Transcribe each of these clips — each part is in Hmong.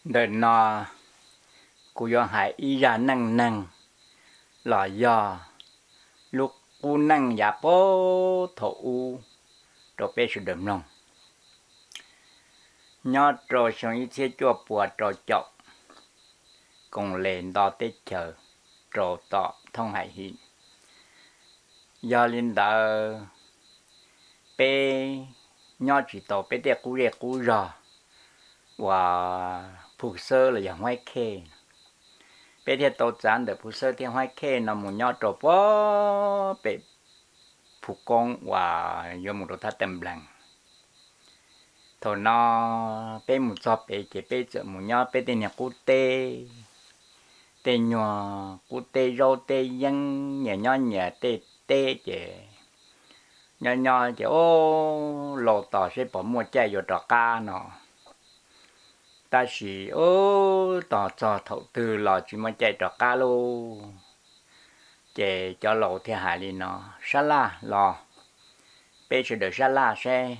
Ntawm no kuv yuav hais ib zaj neej neeg los yog lub qub neej yav puag thaum ub rau peb sawv daws mloog. Nyob rau xyoo ib txhiab cuaj puas rau caum, koom les nto teb chaws rau tom thooj haim him. Yog li ntawd, peb nyob tsis tau peb tej qub zej qub zog uas Phu Xawb los yog Huaib Khej. Peb thiaj tau txav ntawm Phu Xawb thiab Huaib Khej no mus nyob rau puag pem Phu Koob uas yuav mus rau thaj Tawm Nplees. Thaum no peb mus txog pem ces peb txawm mus nyob peb tej niag qub teb, tej nyuag qub teb zaub teb yeeb, nyias nyob nyias tej teb ces nyob nyob ces, o, laus tos seb puas muaj caij yuav rov qab no. Tab sis, o, tos txog thaum twg los tsis muaj caij rov qab lauj. Ces cov laus thiaj hais li no, sab laj los, peb sawv daws sab laj seb,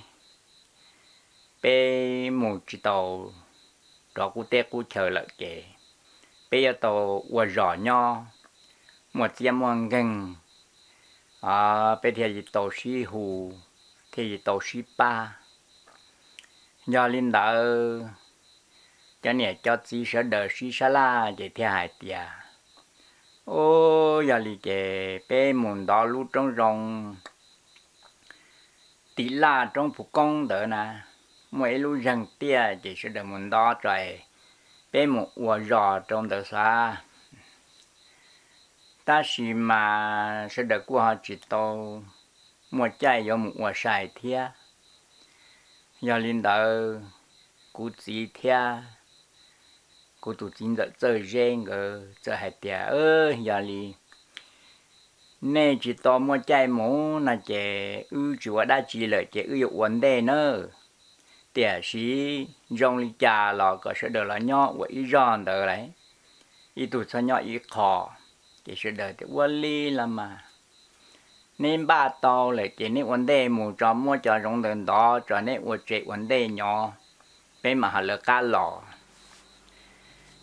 peb mus tsis tau rov qub teb qub chaw lawm ces peb yuav tau ua zos nyob, muaj txiab muaj nkeeg, peb thiaj li tau sib hu, thiaj li tau sib pab. Yog li ntawd, cov niam cov txiv sawv daws sib sab laj ces thiaj hais tias, o, yog li ces peb mus ntov lub roob zoo tim laj roob Phu Koob ntawd na, muaj ib lub zeeg tiaj ces sawv daws mus ntov tso es peb mus ua zos rau ntawd xav. Tab sis mas sawv daws kuj ho tsis tau muaj caij yuav mus ua sai thiab. Yog li ntawd, kuv txiv thiab kuv tus txiv ntxawm Txawj Zeb nkawd txawm hais tias, yog li nej tsis tau muaj caij mus no ces wb tsis ua dab tsi lawm ces wb yuav ua ntej nawb. Tiam sis zoo li cas los kom sawv daws los nyob ua ib zog ntawd lawm, ib tug txhob nyob ib qho. Ces sawv daws tias ua li los mas, neb npaj tau lawm ces neb ua ntej mus tso, muab cov zoov ntawd ntov tso neb ua tsev ua ntej nyob, peb mam ho lawv qab los.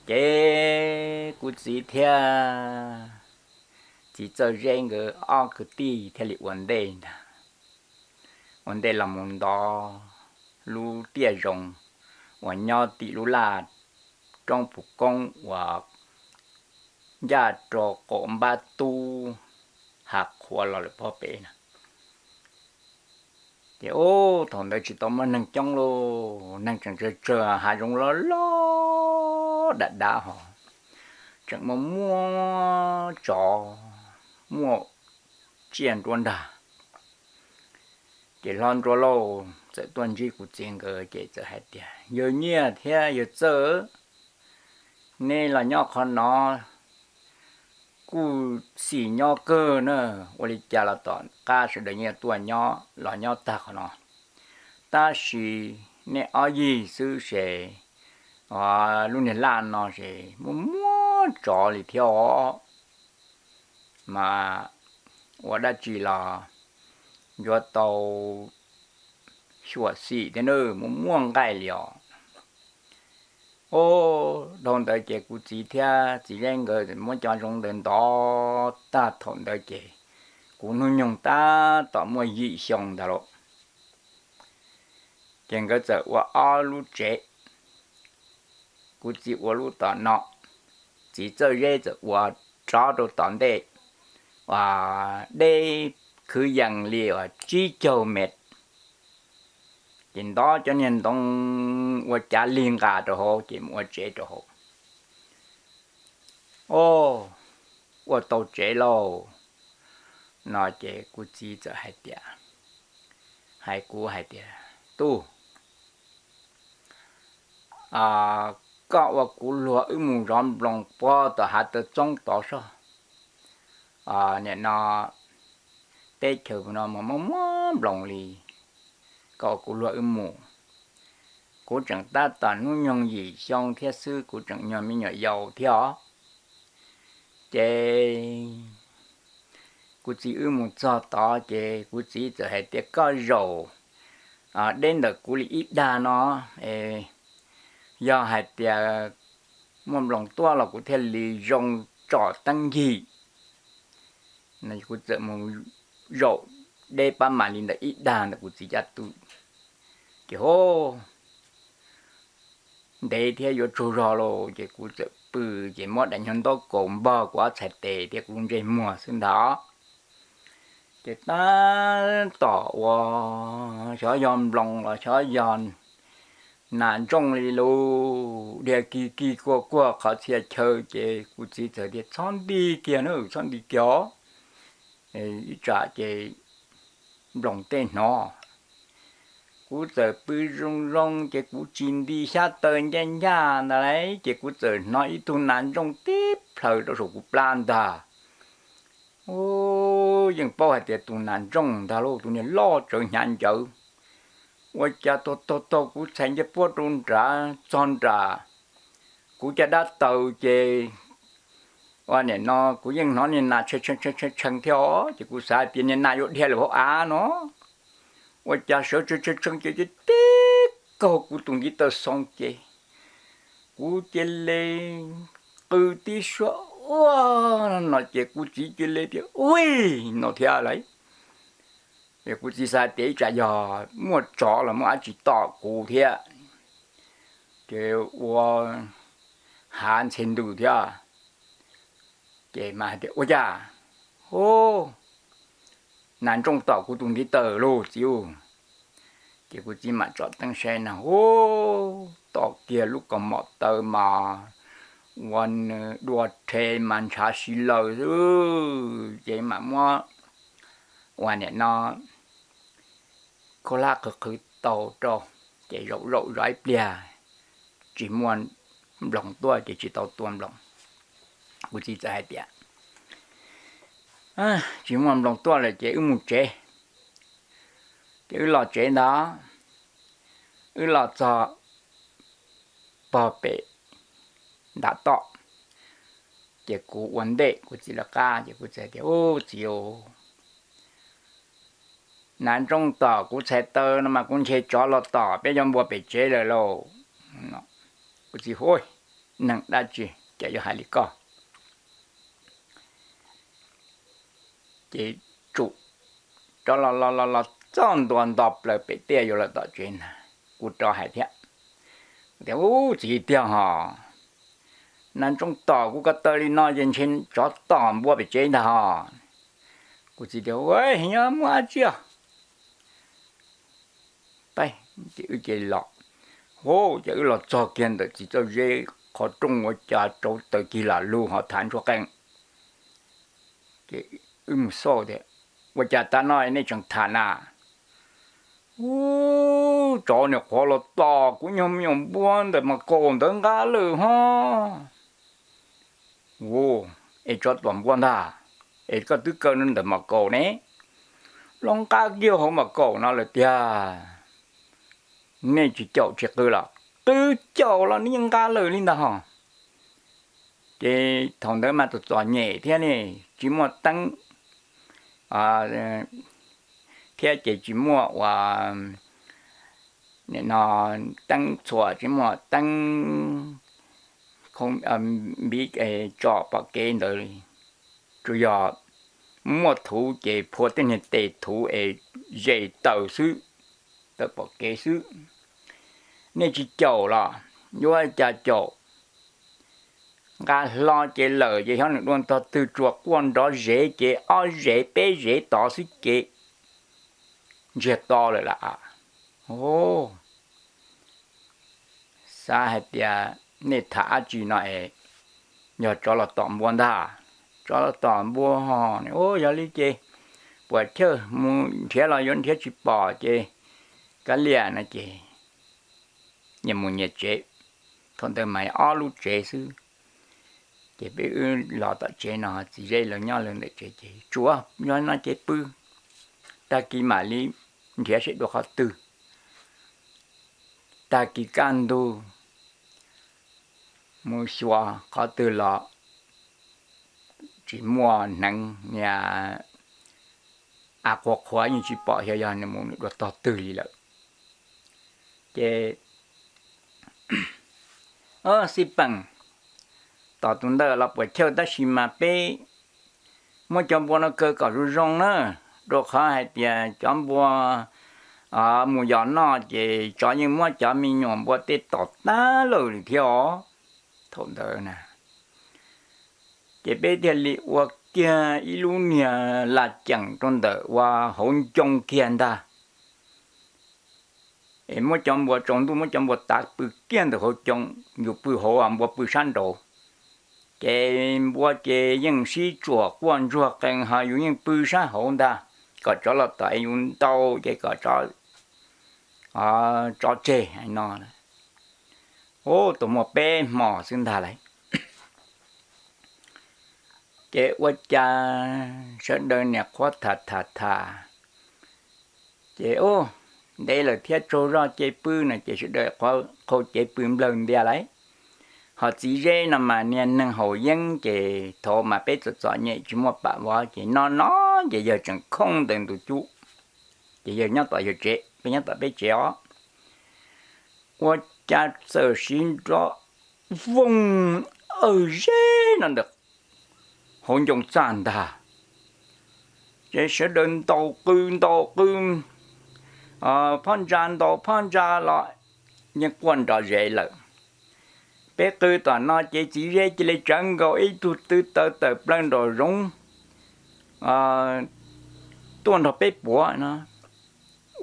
Ces kuv txiv thiab txiv Txawj Zeb nkawd ob kwv tij thiaj li ua ntej ntag, ua ntej los mus ntov lub tiaj zoo uas nyob tim lub laj roob Phu Koob uas ncaj rau qaum npab tub hav qhuav los lawm pob pem na. Ces ub, thaum ntawd tsis tau muaj neeg coob lauj, neeg tseem tsawg tsawg, hav zoov loj loj dav dav hos, tseem muaj muaj tsov, muaj tsiaj nruab nrag. Ces hlob Nruab Lauj txawm tuaj ntsib kuv txiv nkawd ces txawm hais tias, yawg Nyiaj thiab yawg Txawj, neb los nyob qhov no kuj xis nyob kawg na, ua li cas los tom qab sawv daws yeej tuaj nyob los nyob tag qhov no, tab sis neb ob yig xwb ces lub niag laj no ces muaj muaj tsov li thiab os. Mas ua dab tsi los yuav tau xyuam xim thiab nawb, muaj muaj nqaij li os. Ub, dhau ntawd ces kuv txiv thiab txiv Zeb nkawd muab cov zoov ntawd ntov tag thaum ntawd ces kuv hnub nyoog tab tom muaj yim xyoo ntag lauj. Ces nkawd txawm ua ob lub tsev, kuv txiv ua lub tom no, txiv Txawj Zeb txawm ua rov rau tom ntej, uas deb khwv yees li uas tsib caug mev. Ces ntov cov niag ntoo ua cav lig nqa rau hauv ces mus ua tsev rau hauv. Ub, ua tau tsev lauj no ces kuv txiv txawm hais tias, hais kuv hais tias, tub, koj ua kuv luag wb mus zov nploos puag tom hav taw txoob tod soj. Nim no teb chaws no mas muaj muaj nploos li, koj ua kuv luag wb mus. Kuv tseem tab tom hnub nyoog yim xyoo thiab xwb, kuv tseem nyuag me nyuam yaus thiab os. Ces kuv txiv wb mus txog tod ces kuv txiv txawm hais tias, koj zaum deb ntawm kuv li ib dag no, es yog hais tias muaj nploos tuaj los kuv thiaj li zoo tsom teeb ncig. Kuv txawm mus zaum deb pab mas li ntawm ib dag ntawm kuv txiv caj tw, ces ho ntev thiab yuav tsaug zog lauj, ces kuv txawm pw, ces muab daim nyuag ntaub kaus npog kuv ob txhais tes thiab kuv lub ntsej muag xwb ntag. Ces tab tom ua xyov yog nploos los xyov yog nas ntsooj li lus dhia kig kig kuag kuag qhov txhia chaw, ces kuv txiv txawm tias, Txhob nti kiag na, txhob nti kiag os, ib tsam ces nploos tej hnov. Kuv txawm pw zoo zoo ces kuv tsis nti xyab taw ncaj ncaj ntawd lauj, ces kuv txawm hnov ib tug nas ntsooj tib plhaws rau saum kuv plab ntag. Yeej paub hais tias tus nas ntsooj ntag lauj, tus niag loj tsawv hnyav ncawv. Ua cas taug taug taug kuv txhais ncej puab rau nrad txog nram kuv caj dab taws ces ua nim no kuv yeej hnov niag nas tshee tshee thiab os, ces kuv xav tias niag nas yuav dhia lawm hauv av no. Ua cas sawv tshee tshee ces tib kaug kuv tus ntiv taw xoo ces kuv cia li qw tib suab ua no ces kuv txiv cia li tias, Ui! No thiab lauj. Kuv txiv xav tias ib tsam yog muaj tsov los muaj dab tsi tom kuv thiab, ces ua hav ntxhe ntws thiab. Ces mas hais tias, Ua cas, hu, nas ntsooj tom kuv tus ntiv taw lauj txiv. Ces kuv txiv mam tsom teeb saib na, hu, tom kiag lub kaus mom taw mas ua nws dua rhe mas ntshav si laws xwb. Ces mam muab ua nim no khaub hlab qhwv qhwv tau rau, ces zaum zaum zov ib pliag tsis muaj nploos tuaj ces tsis tau tua nploos. Kuv txiv txawm hais tias, Tsis muaj nploos tuaj lawm ces wb mus tsev. Ces wb los tsev ntag, wb los txog pog pem nram toj, ces kuv ua ntej kuv txiv lawv qab, ces kuv txiv tias, Ub txiv, nas ntsooj tom kuv txhais taw no mas kuv ntshe tsov los tom peb cov npua pem tsev lawm lauj. Kuv txiv, Hu, neeg dab tsi cas yuav hais li koj? Ces tsum rov los los los los txog ntua nto plaws pem tiaj yuav los tom tsev ntag. Kuv rov hais thiab, Ub txiv tiag hos, nas ntsooj tom kuv ko taw li no ces ntshe tsov tom npua pem tsev ntag hos. Kuv txiv tias, Ua, nyob muaj dab tsi os? Ces wb cia li los, hu, ces wb los txog kiag ntawm txiv txawj zeb qhov rooj ua cas rauv taws cig lam lug ho thav ntsuag qees. Ces wb mus xauj tias, Ua cas tav no nej tseem tham na? Ub, tsov niam qhuav los tom kuv nyuag me nyuam npua ntawm mas kaum ntawd nqab lawm hos. Ub, es tsov tom npua ntag, es koj twb kaw ntawm mas kaum ne, los nqab kiag hauv mas kaum no lawm tiag. Nej tsis caum tsis qw los? Qw caum los nws yeej nqab lawm li ntag hos. Ces thaum ntawd mas txom txom nyem thiab ne, tsis muaj teeb thiab ces tsis muaj ua no teeb txhuam, tsis muaj teeb npiv tsom pom kev ntawd li. Tsuas yog muaj thuv ces phua tej niag tes thuv es zes taws xwb, taws pom kev xwb. Nej tsis caum los? Yuav cas caum. Nqa hlo ces lawm ces xyov nws dua tog twg tsuas quaj nrov zes ces ob zes peb zes tod xwb ces ntsiag to lawm lauj. Xav hais tias nej tham dab tsi no es yog tsov los tom npua ntag. Tsov los tom npua ho, yog li ces puas chawj mus nrhiav los yuav nrhiav tsis pom ces kav liam no ces nyias mus nyias tsev. Thaum ntawd mas ob lub tsev xwb, ces peb wb los tom tsev no txiv zeb lawv nyob lawv ntawm tsev ces tsuav yog no ces pw, tag kis mam li nrhiav seb dua qhov twg. Tag kis kaj ntug mus xyuas qhov twg los tsis muaj hneev, niag av qhuav qhuav yeej tsis pom xyov yog nws mus nws dua tog twg li lawm. Ces Xib peem, tom tus ntawd los puas chawj tab sis mas peb muab cov npua no kaw kom zoo zoo na, rau qhov hais tias cov npua mus yos noj ces tsov yeej muab cov me nyuam npua tej tom tag lawm thiab os. Thaum ntawd na, ces peb thiaj li ua kiag ib lub niag laj ceem rau ntawm ua hauv ncoo kiag ntag. Es muab cov npua tsaus ntuj, muab cov npua tav pw kiag ntawm hauv ncoo, yus pw hauv, npua pw sab nraud. Ces npua ces yeej sib tsuam quaj ntsuag qees, ho yus yeej pw sab hauv ntag, kom tsov los tom es yus ntaus ces kom tsov tseg no. Ub, tau muaj peb hmo xwb ntag lauj. Ces ua cas sawv daws niam qhuav tham tham tham, ces ub, ntev lawm thiab, tsaug zog ces pw no ces sawv daws qhau cev pw nplawg ntias lauj. Ho txiv zeb no mas niag neeg haus yeeb ces thaum mas peb txom txom nyem tsis muaj pam vov ces no no ces yawg tseem khooj ntawm ntug cub, ces yawg nyob tom yawg tsev, peb nyob tom peb tsev os. Ua cas txawm siv nrov voog awg zeb no ntawm hauv ncoo txaj ntag. Ces sawv daws ntaus qw ntaus qw, phab ntsa ntaus phab ntsa los yeej quaj nrov zes lawm. Peb qw tom no ces txiv zeb cia li tsawv nkaus ib tug tw taw tawm plaws nraum zoov tuaj nrog peb puav no.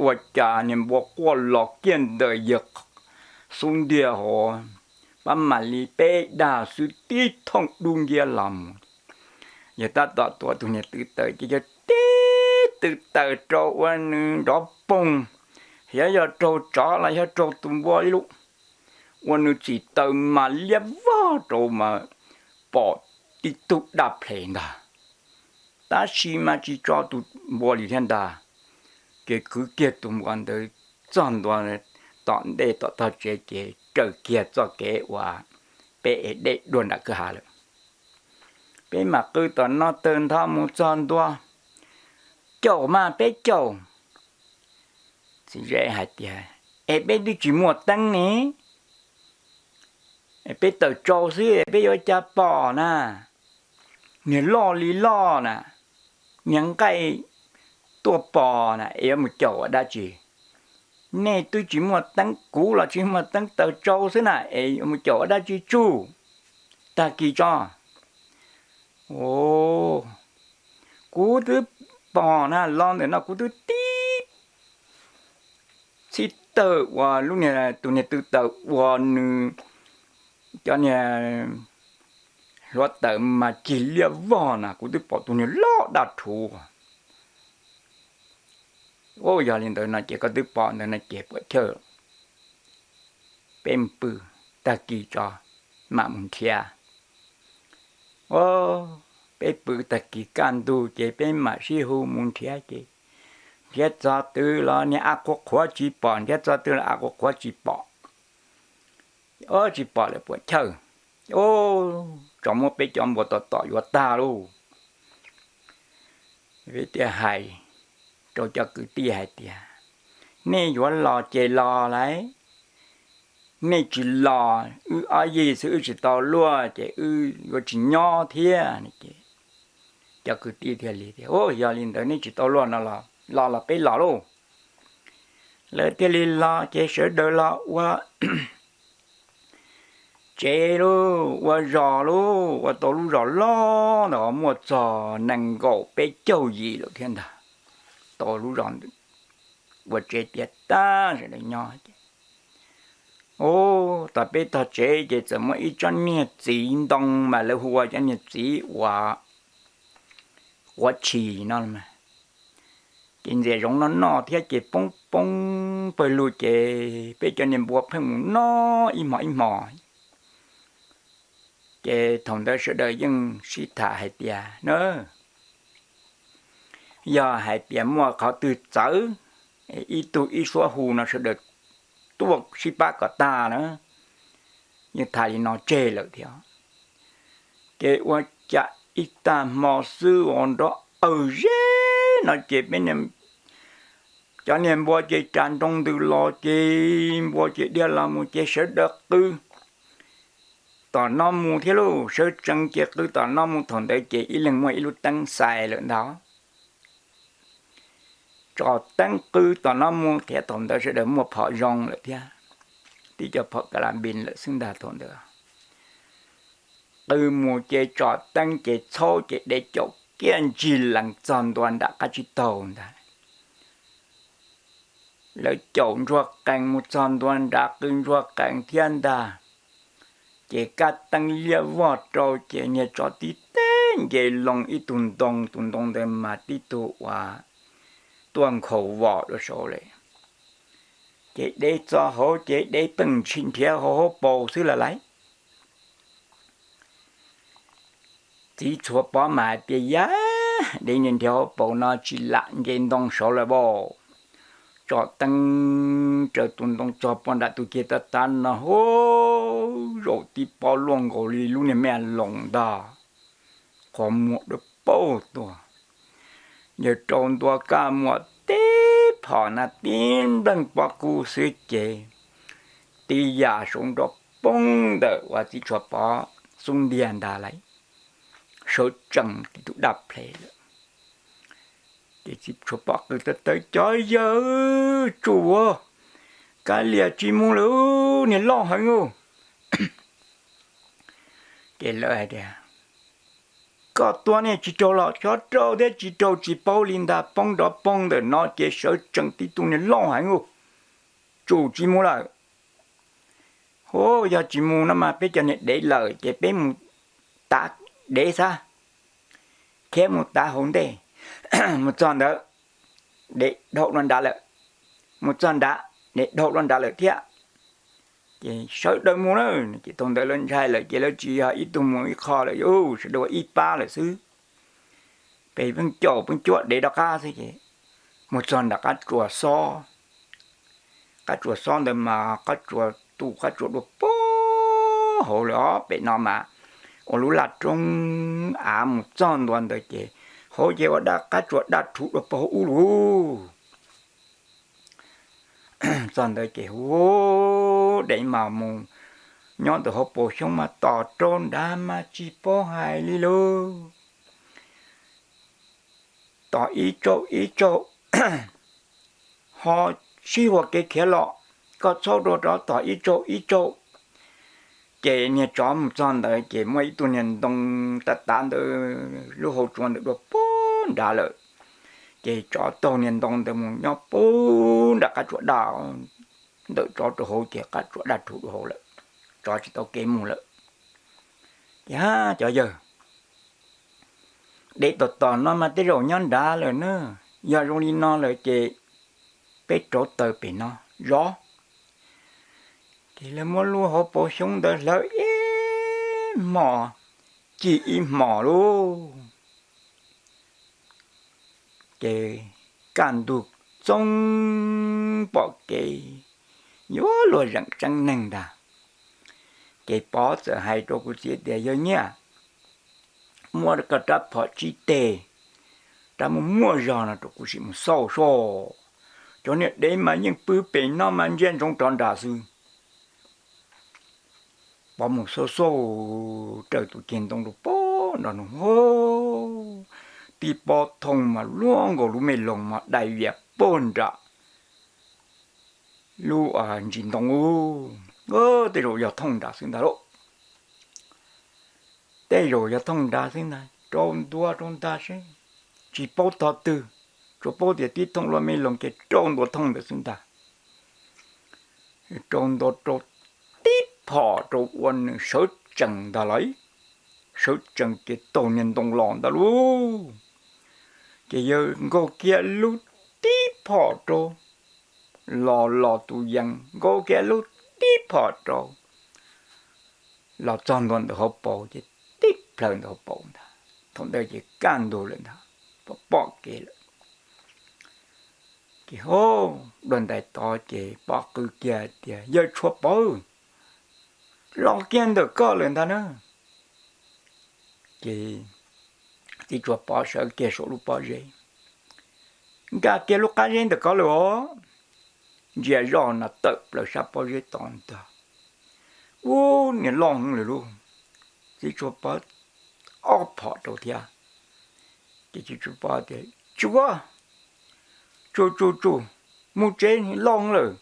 Ua cas niag npua quaj los kiag ntawm yawg xub ntiag hauv, pab mam li peb dag xwb tib thooj dub nciab los mus. Yawg tab tom tuav tus niag tw taw ces yawg tib tw taws rau ua nws nrov poog, xyov yog raug tsov los yog raug tus npua ib lub, ua nws txim taws mas liab vog rau mas pom tib tug daj ples ntag. Tab sis mas tsis tso tus npua li thiab ntag. Ces kwv kiag tus npua ntawd txog ntua tom ntej tom tog tsev ces raws kiag txoj kev uas peb ev dej dua nram kwj ha lawm. Peb mam qw tom no tawg ntho mus txog ntua, caum mas peb caum. Txiv zeb hais tias, es peb twb tsis muaj teeb ne, peb tawm tsau xwb peb yuav ua cas pom na, niag loj li loj na, niag nqaij tuaj pom na es yuav mus caum ua dab tsi? Nej twb tsis muaj teeb, kuv los tsis muaj teeb, tawm tsau xwb na es yuav mus caum ua dab tsi tsuj? Tag kis tso. Kuv twb pom na, los ntawm no kuv twb tib txhib tawg ua lub niag, tus niag tw taws ua nws cov niag hluav taws mas cig liab vog na, kuv twb pom tus niag loj daj rhuv. Ub, yog li ntawd no ces koj twb pom ntawd no ces puas chawj, peb mus pw, tag kis tso mam mus nrhiav. Ub, peb pw tag kis kaj ntug ces peb mam sib hu mus nrhiav ces nrhiav txog twg los niag av qhuav qhuav tsis pom, nrhiav txog twg los av qhuav qhuav tsis pom. Ub, tsis pom lawm puas chawj. Ub, tsov muab peb cov npua tom tom yuav tag lauj. Peb thiaj hais rau cov kwv tij hais tias, nej yuav los ces los lauj, nej tsis los wb ob yig xwb wb tsis tau luaj ces wb yuav tsis nyob thiab. Cov kwv tij thiaj li tias, ub, yog li ntawd nej tsis tau luaj no los los los peb los lauj. Lawv thiaj li los ces sawv daws los ua tsev lauj, ua zos lauj, ua tau lub zos loj ntawd muaj txog nees nkaum peb caug yim lawm thiab ntag. Tau lub zos ua tsev tiav tag sawv daws nyob ces, ub, tom peb tog tsev ces txawm muaj ib tsob niag txiv ntoo mas lawv hu ua cov niag txiv uas quav tshis no mas, ces ntxias zoov noj noj thiab ces poob poob pawg lug ces peb cov niag npua pheej mus noj ib hmos ib hmos. Ces thaum ntawd sawv daws yeej sib tham hais tias na, yog hais tias muaj qhov twg txawv, ib tug ib suab hu no sawv daws tuaj sib pab kom tag na. Yeej tham li no tseg lawm thiab. Ces ua cas ib tag hmo xwb uas nrov awg zeb no ces peb cov niag npua ces tsa nroo ntws los ces npua ces dhia los mus ces sawv daws qw tom no mus thiab lauj, sawv tsees ces qw tom no mus. Thaum ntawd ces ib leeg muaj ib lub teeb xais lawm ntag. Tso teeb qw tom no mus thiab, thaum ntawd sawv daws muaj phom zoo lawm thiab, tib co phom kas las npis lawm xwb ntag thaum ntawd. Qw mus ces tso teeb ces txhaub ces dev caum kiag ntsis lees txog ntua nram qab tsib taug ntag. Lawv caum ntsuag qees mus txog ntua nrad qw ntsuag qees thiab ntag. Ces kab teeb liab vog rau ces niag tsov tib teg nce loo ib tug ntoo, tus ntoo ntawd mas tib tug uas tuaj nkhaus vos dua saud lawm. Ces dev txo hauv ces dev pheej ntshis nrhiav hauv hauv paus xwb lawm lauj. Txiv Tshuas Pov mas hais tias, yaj, dev nce nrhiav hauv paus no tsis lam nce ntoo saud lawm as. Tso teeb raws tus ntoo txog pov nram tus ceg tav tav no, hu, zaum tib pob luaj nkaus li lub niag me loos ntag, qhov muag dua paug tuaj. Yawg rau ntua kaj muam tib phom na tib npleeg pob kub xwb ces tib yam saum nrov poob ntawm uas Txiv Tshuas Pov xub ntiag ntag lauj. Sawv tsees tib tug daj ple lawm. Ces Txiv Tshuas Pov qw tawv tawv, cov yawg, tsum, kav liam tsis mus lawm, niag loj heev ub. Ces lawv hais tias, koj tua niag tsis raug los xyov raug thiab tsis raug tsis paub li ntag, poob nrov poob ntawm no ces sawv tsees tib tug niag loj heev ub, tsum tsis mus lawm. Hu, yog tsis mus no mas peb cov niag dev lawm ces peb mus tav dev xwb, khiav mus tav hauv ntej. Mus txog ntawd, dev dhau dua nrad lawm, mus txog nrad, dev dhau dua nrad lawm thiab. Ces sawv daws mus na, ces thaum ntawd lawv ntshai lawm ces lawv tsis yog ib tug mus ib qho lawm, sawv daws ua ib pab lawm xwb. Peb pheej caum pheej cuab dev rov qab xwb ces mus txog nram qab tsuas xob. Qab tsuas xob ntawd mas qab tsuas tu qab tsuas dua puag hauv lawm os. Pem no mas ua lub laj roob av mus txog ntua ntawd ces hauv ces ua dab qab tsuas daj rhuv dua puag hauv ub lawm. Txog ntawd ces hu, dev mas mus nyob ntawm hauv paus xyoob mas tom rau nrad mas tsis paub hais li lauj. Tom ib tsauj ib tsauj, ho sib huas kev khiav los, koj txhob rau rov tom ib tsauj ib tsauj. Ces niag tsov mus txog ntawd ces muaj ib tug niag ntoo tav tav ntawd lub hau tsua ntawd dua puag nrad lawm. Ces tsov taug niag ntoo ntawd mus nyob puag nram qab tsuas daj, ntawm tsov rau hauv ces qab tsuas daj rhuv rau hauv lawm, tsov tsis tau kev mus lawm. Ces, ha, cov yawg, dev tom tom no mas tej zaum nyob nrad lawm na, yog zoo li no lawm ces peb rauv taws pem no zov. Ces lawv muab lub hauv paus xyoob ntawd hlawv ib hmos, cim ib hmos lauj. Ces kaj ntug txoob pom kev yuav luag zeem tseeb neeg ntag. Ces Pov txawm hais rau kuv txiv tias, yawg Nyiaj, muab koj rab phom tsib teg, rab muaj muaj zog no rau kuv sim mus xauj soj. Cov niag dev mas yeej pw pem no mas ntsia ntsoov rov nram xwb. Pov mus xauj xauj raws tus ceg ntoo rau puag nram no, tib pob thooj mas luaj nkaus lub me loos mas dai vias puag nram lub ntsis ntoo. Tej zaum yog thooj nrad xwb ntag lauj. Tej zaum yog thooj nrad xwb ntag, rau ntua rau ntag seb, tsis paub tog twg, tsuas paub tias tib thooj lub me loos ces rau ntua thooj ntawd xwb ntag. Rau ntua rau tib phom rau ua nws sawv tsees ntag lauj. Sawv tsees ces taug niag ntoo los ntag lauj. Ces yawg nkaug kiag lub tib phom rau, los los tus yees nkaug kiag lub tib phom rau, los txog ntua ntawm hauv paus ces tib plhaw ntawm hauv paus ntag. Thaum ntawd ces kaj ntug lawm ntag, pom pom kev lawm. Ces ho dua ntais tod ces Pov qw kiag tias, yawg Tshuas Pov, los kiag ntawm koj lawm ntag na. Ces txiv Tshuas Pov sawv kiag saum lub pob zeb, nkag kiag lub qab zeb ntawm koj lawm os. Ntsia zoj no tawm plaws sab pob zeb tod ntag. Ub, niag loj heev lawm lauj, txiv tshuaj pob ob phom rau thiab. Ces txiv tshuaj pob tias, Tsuav, tsuj tsuj tsuj, mus tsev, loj heev lawm,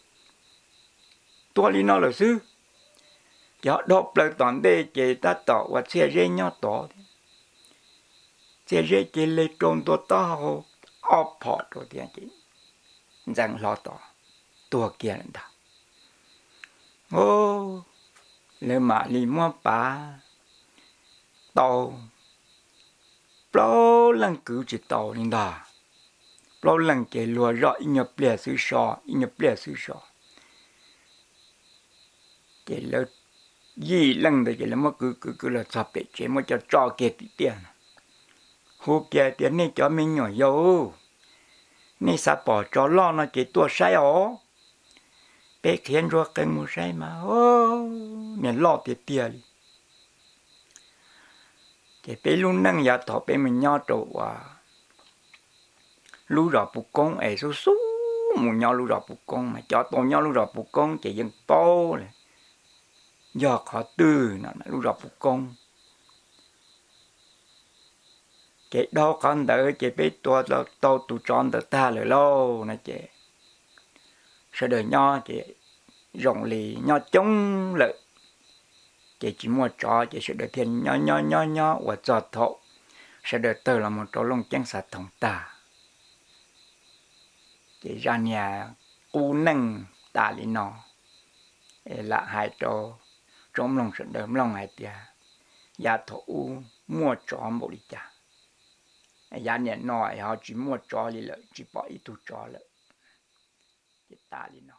tua li no lawm xwb. Ces ho dhau plaws tom ntej ces tab tom ua txhiaj zeb nyob tod thiab. Txhiaj zeb ces le rau ntua taub hau ob phom rau thiab ces ntxeev hlo tod, tuag kiag lawm ntag. Lawv mam li muab pav tau, plaub leej kwv tsis tau li ntag. Plaub leej ces luag zoj ib nyuag pliag xwb so, ib nyuag pliag xwb so. Ces lawv yim leej ntawd ces lawv muab kwv kwv kwv los txog pem tsev muab coj tso kiag tim tiaj no. Hu kiag tias, Nej cov me nyuam yaus, nej xav pom tsov loj no ces tuaj saib os. Peb qhiav ntsuag qees mus saib mas, niag loj tiag tiag li. Ces peb lub neej yav thaum peb mus nyob rau uas lub zos Puv Koob es xub xub mus nyob lub zos Puv Koob mas cov tau nyob lub zos Puv Koob ces yeej paub lawm yog qhov twg no, lub zos Puv Koob. Ces dhau qhov ntawd ces peb tua tau tus tsov ntawd tag lawm lauj no ces sawv daws nyob ces zoo li nyob coob lawm ces tsis muaj tsov ces sawv daws thiaj nyob nyob nyob nyob uas txog thaum sawv daws tawg los mus rau Looj Ceeb Xav Thoom tag. Ces zaj niag qub neej tas li no, lam hais rau tsoom mloog sawv daws mloog hais tias yav thaum ub muaj tsov npaum li cas. Yav niam no ho tsis muaj tsov li lawm, tsis pom ib tug tsov lawm. Ces tas li no.